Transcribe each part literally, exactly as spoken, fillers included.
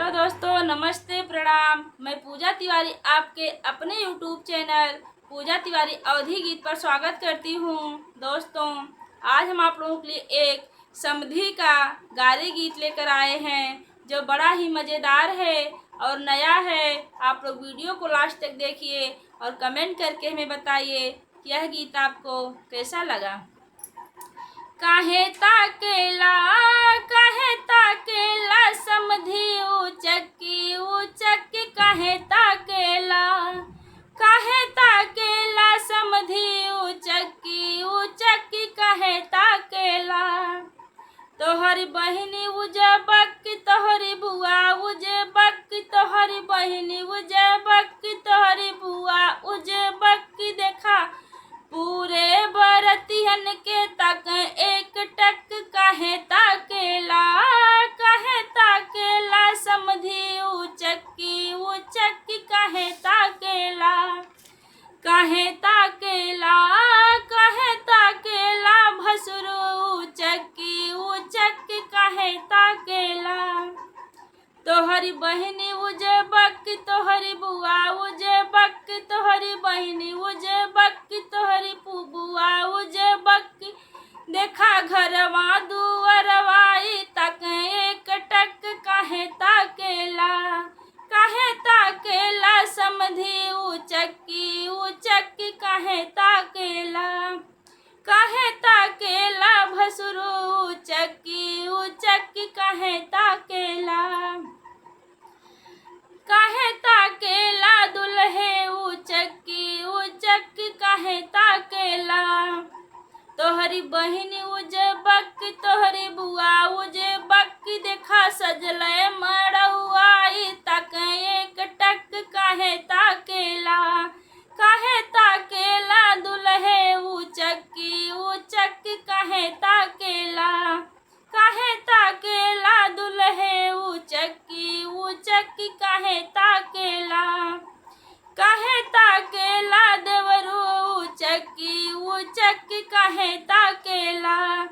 दोस्तों, नमस्ते, प्रणाम। मैं पूजा तिवारी आपके अपने YouTube चैनल पूजा तिवारी अवधी गीत पर स्वागत करती हूँ। दोस्तों, आज हम आप लोगों के लिए एक समधी का गारी गीत लेकर आए हैं, जो बड़ा ही मज़ेदार है और नया है। आप लोग वीडियो को लास्ट तक देखिए और कमेंट करके हमें बताइए कि यह गीत आपको कैसा लगा। काहे ताकेला, काहे ताकेला समधी उचक्की, उचक्की काहे ताकेला? काहे ताकेला समधी उचक्की, उचक्की काहे ताकेला? तोहरी बहिनी उजबक, तोहरी बुआ उजबक, तोहरी बहिनी उजबक, तोहरी बुआ उजबक। देखा पूरे बरतियन के तक एक टक काहे ताकेला, काहे ताकेला समधी उचक्की, उचक्की काहे ताकेला? काहे ताकेला, काहे ताकेला भसुरू उचक्की, उचक्की काहे ताकेला? तोहरी बहिनी उजबक, तोहरी बुआ उजबक, तोहरी बहिनी उजबक, तोहरी पु-, बुआ उजबक। देखा घरवा दुअरवा ई तक एक टक काहे ताकेला, काहे ताकेला समधी उचक्की, उचक्की काहे ताकेला? काहे ताकेला भसुरू उचक्की, उचक्की काहे ताकेला? काहे ताकेला दुलहे उचक्की, उचक्की काहे ताकेला? तोहरी बहिनी उजबक, तोहरी बुआ उजबक, देखा सजले मड़उआ ई तक एक टक काहे ताकेला? काहे ताकेला दुलहे उचक्की, उचक्की काहे ताकेला? काहे ताकेला दुलहे उचक्की, उचक्की काहे ताकेला? काहे ताकेला देवरू उचक्की, उचक्की काहे ताकेला?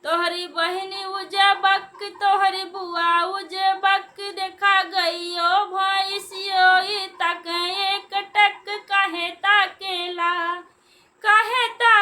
तोहरी बहिनी उजबक, तोहरी बुआ उजबक, देखा गइयो भैंसियो ई तक एक टक काहे ताकेला? काहे ता